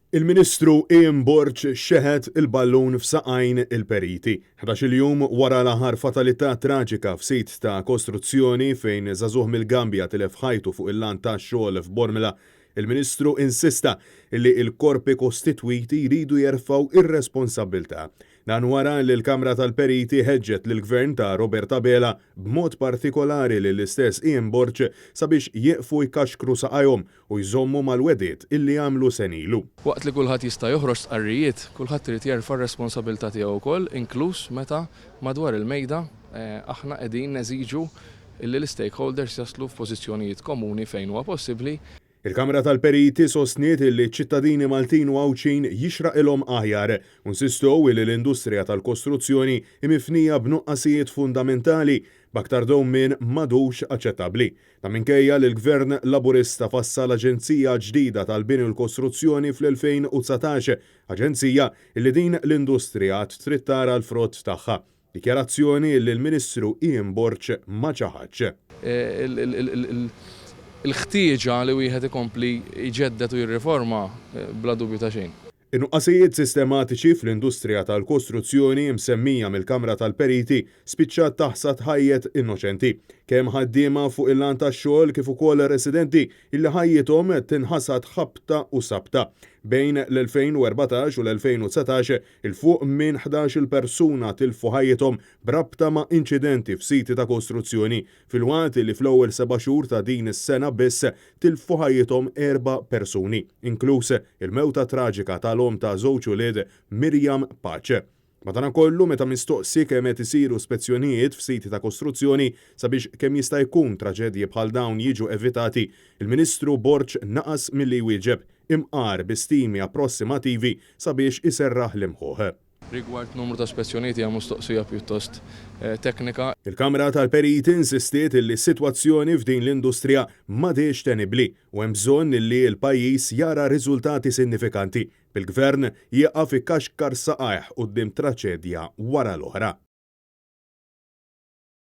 Il-Ministru Ian Borg xeħet il-ballun f'saqajn il-periti. 11-il jum wara l-aħħar fatalità traġika f'sit ta' kostruzzjoni fejn żagħżugħ mill-Gambja tilef ħajtu fuq il-lant tax-xogħol f'Bormla, il-Ministru insista li l-korpi kostitwiti jridu jerfgħu r-responsabbiltà. Dan wara li l-Kamra tal-Periti ħeġġet lill-Gvern ta' Robert Abela, b'mod partikolari lill-istess Ian Borg, sabiex jieqfu jkaxkru saqajhom u jżommu mal-wegħdiet illi għamlu senilu. Waqt li kulħadd jista' joħroġ stqarrijiet, kulħadd irid jerfa' r-responsabilità tiegħu wkoll, inkluż meta madwar il-mejda aħna qegħdin neżiġu illi l-istakeholders jaslu f'pożizzjonijiet komuni fejn huwa possibbli. Il-Kamra tal-Periti sostniet illi ċ-ċittadini Maltin u Għawdxin jixraqilhom aħjar u nsistew illi l-industrija tal-kostruzzjoni hi mifnija b'nuqqasijiet fundamentali b'aktar dewmien m'għadux aċċettabbli. Dan minkejja li l-Gvern Laburista fassal aġenzija ġdida tal-bini u l-kostruzzjoni fl-2019, aġenzija illi din l-industrija għad trid tara l-frott tagħha. Dikjarazzjoni li l-Ministru Ian Borg ma ċaħadx. Il-ħtieġa li wieħed ikompli jġedded u jirriforma bla dubju ta' xejn. In-nuqqasijiet sistematiċi fl-industrija tal-kostruzzjoni msemmija mill-Kamra tal-Periti spiċċat taħsad ħajjet innoċenti, kemm ħaddiema fuq il-lant tax-xogħol kif ukoll residenti illi ħajjithom tinħasad ħabta u sabta. Bejn l-2014 u l-2019, 'Il fuq minn 11-il persuna tilfu ħajjithom b'rabta ma' inċidenti f'siti ta' kostruzzjoni, filwaqt li fl-ewwel seba' xhur ta' din is-sena biss tilfu ħajjithom erba' persuni, inkluż il-mewta traġika tal-omm ta' żewġ ulied Miriam Pace. Madankollu, meta mistoqsi kemm qed isiru spezzjonijiet f'siti ta' kostruzzjoni sabiex kemm jista' jkun traġedji bħal dawn jiġu evitati, il-Ministru Borg naqas milli jwieġeb. imqar bi stimi approssimativi sabiex iserraħ l-imħuħ. Rigward numru ta' spezzjonijiet hija mistoqsija pjuttost teknika. Il-Kamra tal-Periti insistiet illi s-sitwazzjoni f'din l-industrija m'għadhiex tenibbli u hemm bżonn illi l-pajjiż jara riżultati sinnifikanti, bil-Gvern jieqaf ikaxkar saqajh quddiem traċedja wara l-oħra.